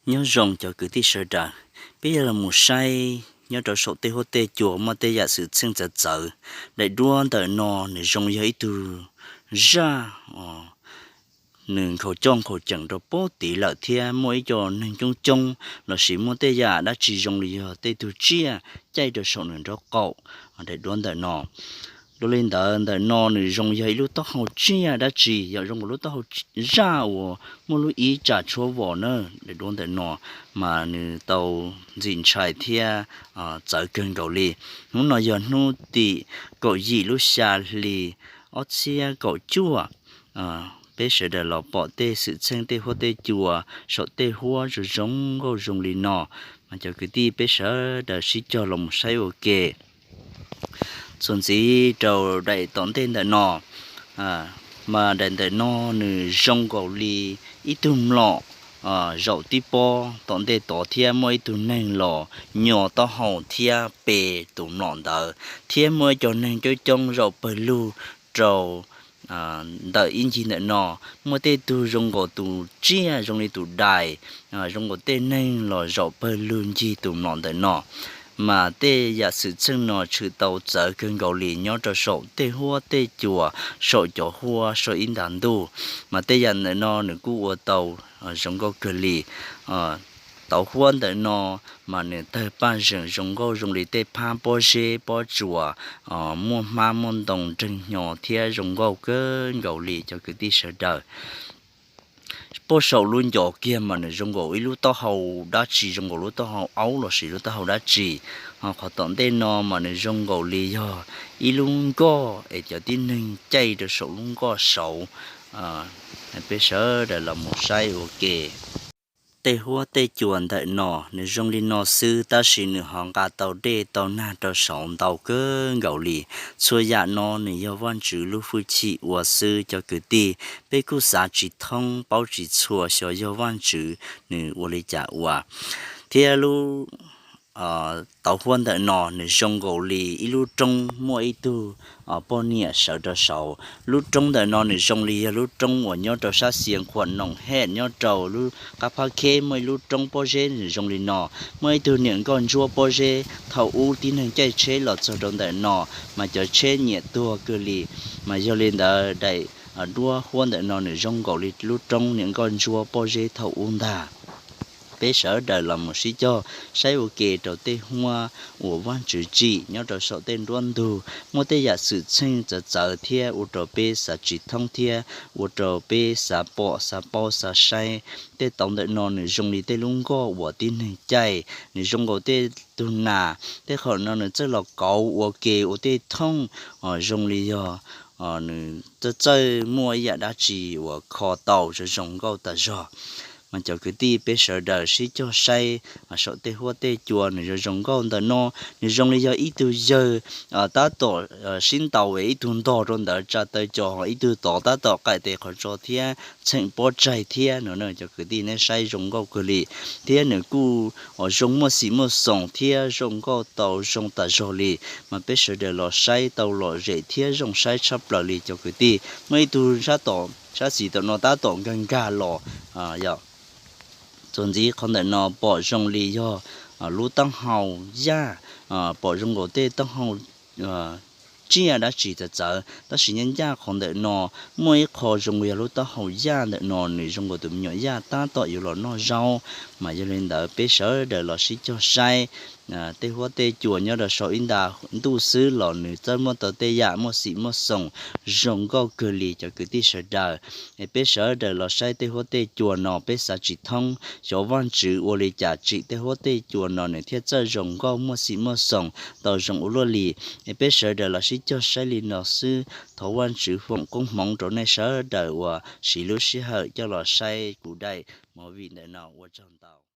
Nyob zoo cov kwv tij sawv daws, peb yog los mus saib nyob rau saum tej huab tej cua muaj tej yam xwm txheej txawv txawv. Daim duab ntawm no nws zoo yog ib tug zaj, nws nkhaus coj nkhaus ceem rau pob tid lawm thiab muaj ib co neeg coob coob lossis muaj tej yam dab tsi zoo li yog tej tug tsiaj caij rau saum nws nraub qaum. Daim duab ntawm no, dua li ntawd ntawm no nws zoo yog ib lub taub hau tsiaj dab tsi, yog zoo nkaus lub taub hau zaj uas muaj lub ib tsam tshuab vos na. Daim duab ntawm no mas nws tau ntxim ntshai thiab txawv kawg nkaus li. Hnub no yog hnub tim kaum yim lub xya hli ob txhiab kaum cuaj, peb sawv daws los pom tej xwm txheej tej huab tej cua saum tej huab zoo zoo nkauj zoo li no, mas cov kwv tij peb sawv daws sib cog los mus saib ua ke. Txuas ntxiv rau daim tom ntej ntawm no, mas daim ntawm no nws zoo nkaus li ib tug mlom zaum tib pob tom ntej tod thiab muaj ib tug neeg los nyo taub hau thiab pe tus mlom ntawd thiab muaj ib co neeg coob coob zaum pawg lug rau ntawm ib ncig ntawm no. Muaj tej tug zoo nkaus tus tsiaj zoo li tus dais, zoo nkaus tej neeg los zaum pawg lug ncig tus mlom ntawm no. Mas tej yam xwm txheej no tshwm tau txawv kawg nkaus li nyob rau saum tej huab tej cua, saum cov huab saum ib nta ntuj. Mas tej yam ntawm no nws kuj ua tau zoo nkauj kawg li. Tauv huab ntawm no mas nws tawg paj zeem zoo nkauj zoo li tej phab pob zeb pob tsuas muaj hmab muaj ntoo nreeg hnyo thiab zoo nkauj kawg nkaus li cov kwv tij sawv daws. Pob saum lub ncov kiag mas nws zoo nkaus ib lub taub hau dab tsi, zoo nkaus lub taub hau aub lossis lub taub hau dab tsi. Ho qhov tom ntej no mas nws zoo nkaus li yog ib lub nkoj es cov tib neeg caij rau saum lub nkoj saud. Peb sawv daws los mus saib ua ke. Tej huab tej cua ntawm no nws zoo li no xwb tab sis nws ho nqa tau dej tau nag rau saud ntau kawg nkaus li. Txhua yam no nws yog Vajtswv lub hwj chim ua xwb cov kwv tij. Peb kuj xav tsis thoob paub tsis txhua xyov yog Vajtswv nws ua li cas ua. Thiab lub tauv huab ntawm no nws zoo nkaus li ib lub roob muaj ib tug poj niam sawv rau saud. Lub roob ntawm no nws zoo li yog lub roob uas nyob rau sab Xia Khuam Noom Hej nyob rau lub qab phab kheb muaj ib lub roob pob zeb nws zoo li no. Muaj ib tug niam nkauj ntsuab pob zeb thaum ub tib neeg caij tsheb los txog rau ntawm no mas cov tsheb nyiam tuag kawg li. Mas yog li ntawd daim duab huab ntawm no nws zoo nkaus li lub roob niam nkauj ntsuab pob zeb thaum ub ntag. Peb sawv daws los mus sib cog saib ua ke rau tej huab uas Vajtswv tsim nyob rau saum tej nruab ntug, muaj tej yam xwm txheej txawv txawv thiab ua rau peb xav tsis thoob thiab ua rau peb xav pom xav paub xav saib. Tej tauv ntawm no nws zoo li tej lub nkoj uas tib neeg caij, nws zoo nkaus tej tug nas, tej qhov no nws txawj los kauv ua ke ua tej thooj, zoo li yog nws txawj txawj muaj ib yam dab tsi uas kho tau zoo zoo nkauj tas zog. Mas cov kwv tij peb sawv daws sib cog saib saum tej huab tej cua nws zoo zoo nkauj ntawm no, nws zoo li yog ib tug yawg tab tom sib ntaus es ib tug ntog rau ntawd tsa taw cos, ib tug tod tab tom qaim tes qhov tso thiab txheem pob tsaig thiab no. Cov kwv tij nej saib zoo nkauj kawg li, thiab nws kuj zoo muaj xim muaj xoos thiab zoo nkauj tau zoo tas zog li. Mas peb sawv daws los saib tau lom zem thiab zoo saib tshaj plaws li cov kwv tij. Muaj ib tug sab tom sab xis tom no tab tom nkag nkag los. Txuas ntxiv qhov ntawm no pom zoo li yog lub taub hau yaj, pom zoo nkaus tej taub hau tsiaj dab tsi txawv txawv, tab sis nyob ncaj qhov ntawm no muaj ib qho zoo li yog lub taub hau yaj ntawm no nws zoo nkaus tus me nyuam yaj tab tom yuav los noj zaub. Mas yog li ntawd peb sawv daws los sib cog saib tej huab tej cua nyob rau saum ib nta ntuj xwb los nws txawj muaj tau tej yam muaj xim muaj xoos zoo nkauj kawg li cov kwv tij sawv daws. Es peb sawv daws los saib tej huab tej cua no peb xav tsis thoob xyov Vajtswv ua li cas tsim tej huab tej cua no nws thiaj txawj zoo nkauj muaj xim muaj xoos tau zoo ua luaj li. Es peb sawv daws los sib cog saib li no xwb, thov Vajtswv foom koob hmoov rau nej sawv daws uas siv lub sij hawm coj los saib kuv daim movie ntawm no, ua tsaug ntau.